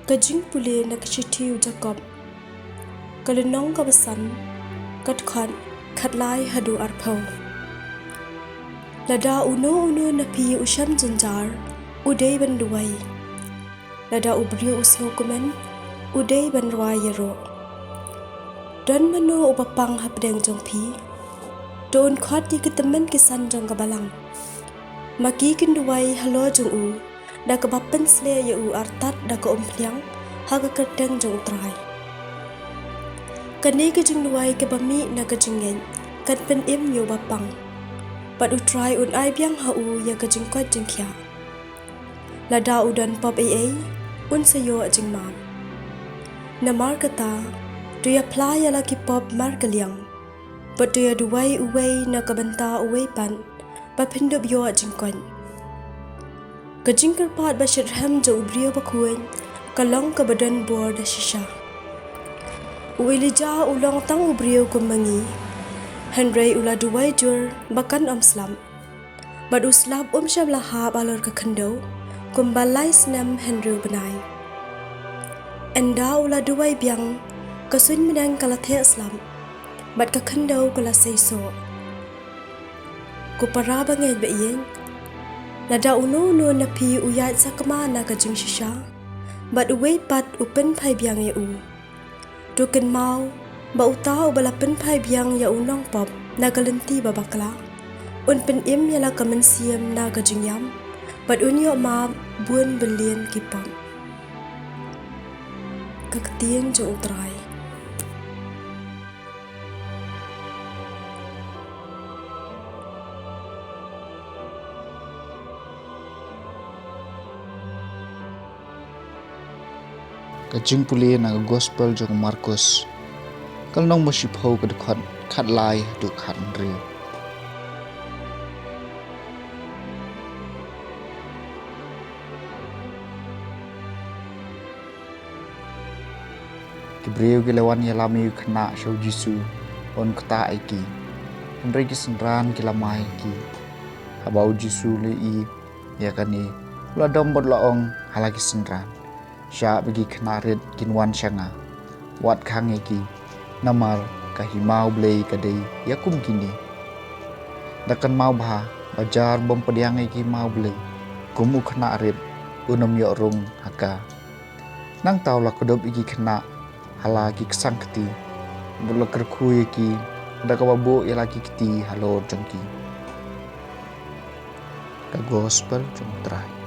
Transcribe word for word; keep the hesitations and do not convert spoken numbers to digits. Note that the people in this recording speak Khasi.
Ka jingpule na ka shithi u Jakob, ka lynnong kaba san, ka dkhot khatlai haduh arphew. Lada uno uno na phi u shem jynjar, u dei ban duwai. Lada u briew u sngewkmen, u dei ban rwai ïaroh. Don mano uba pang hapdeng jong phi? To un khot ïa ki tymmen ki san jong ka balang, ma ki kin duwai halor jong u, da kaba pynsleh ïa u artat da ka umphniang ha ka kyrteng jong U Trai. Kane ka jingduwai kaba mih na ka jingngeit kan pynim ïa uba pang, bad U Trai un ai biang ha u ïa ka jingkoit jingkhiah. Lada u don pop ei ei, un sa ïoh jingmap. Namar kata, to ïa phla ïa la ki pop markylliang, bad to ïa duwai uwei na ka bynta uwei pat, ba phin dup ïoh jingkoit. Ka jingkyrpad ba shitrhem jong u briew bakhuid ka long kaba don bor da shisha. U Elijah u long tang u briew kum ma ngi, hynrei u la duwai jur ba kan ym slap. Bad u slap um shym la hap halor ka khyndew kumba lai snem hynriew bnai. Ynda u la duwai biang, ka suiñ bneng ka la theh slap, bad ka khyndew ka la sei soh. Ko para bangeit ba ïeit, lada uno uno na phi u ïaid sakma na ka jingshisha, bad uwei pat u pynphai biang ïa u, to kynmaw ba uta uba la pynphai biang ïa u nongpop na ka lynti ba bakla, un pynim ïa la ka mynsiem na ka jingïap, bad un ïoh map bun byllian ki pop. Ka ktien jong U Trai. Ka jingpule na ka Gospel jong u Markus, ka lynnong ba shiphew, ka dkhot khatlai haduh khathynriew. Ki briew ki la wan ïalam ïa u khynnah sha u Jisu, un ktah ïa ki. Hynrei ki synran ki la mai ïa ki. Haba u Jisu u la ïohi ïa kane, u la dom bad u la ong ha la ki synran: Shah ba ki khynnah rit kin wan sha nga, wat khang ïa ki, namar ka hima U Blei ka dei ïa kum kine. Da kynmaw bha ba jar bym pdiang ïa ka hima U Blei kum u khynnah rit, un ym ïoh rung ha ka. Nangta u la kdup ïa ki khynnah ha la ki ksang kti, bad u la kyrkhu ïa ki, da kaba buh ïa la ki kti halor jong ki. Ka Gospel jong U Trai.